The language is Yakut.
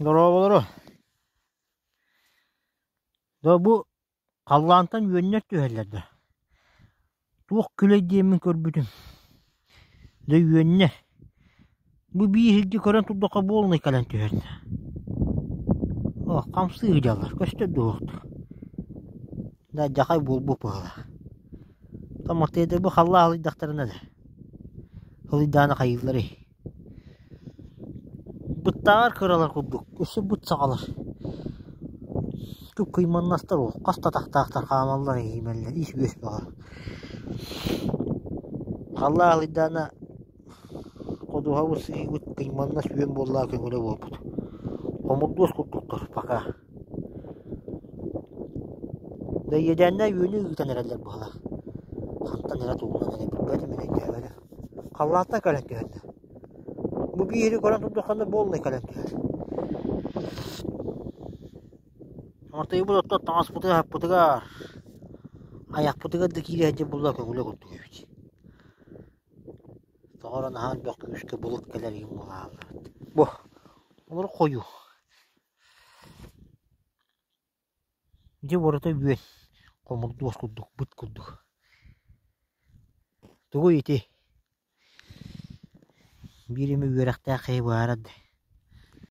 Дорооболоро. Да бу халлаантан үөннэр түһэллэр да. Туох күлэй диэммин көрбүтүм. Да үөннэр. Бу биир сиргэ көрөн турдахха буолунай кэлэн түһэр. О, хамсыы сылдьаллар, көстөр дуоһуктар. Да дьахай буолбут быһыылаах. Томатыйда бу халлаа алыйдахтарына да. Ылыйдаана хайыылларый. Быттааҕар кыралар курдук, өссө быт саҕалар. Кыйманнастар ол, хас да атахтаахтар хаамаллар иһимэллэр, ис-үөс бөҕө. Халлаа алыйдаана ходуһабыт сыһыыбыт кыйманнас үөн буоллаҕа көҥүлэ буолбут. Хомурдуос курдуктар пока. Да иэдээннээх үөнү ыытан эрэллэр быһыылаах. Хантан эрэ тугунан эрэ билбэтим өйдөөбөтүм. Халлаантан кэлэн түһэллэр. Бу биири көрөн турдаххына буоллай кэлэн түһэр. Артыйбыт оттон таҥаспытыгар аһаппытыгар, айахпытыгар да киирэ сылдьар буолла көҥүлэ курдук эбит. Тоҕо эрэ наһаа элбэх күүскэ былыт кэлэр иһин буолааллар. Бу олор хойуу. Дьэ барыта үөн, хомурдуос курдук, быт курдук. Тугуй ити? Биир эмэ үөрэхтээх киһи быһаарар да.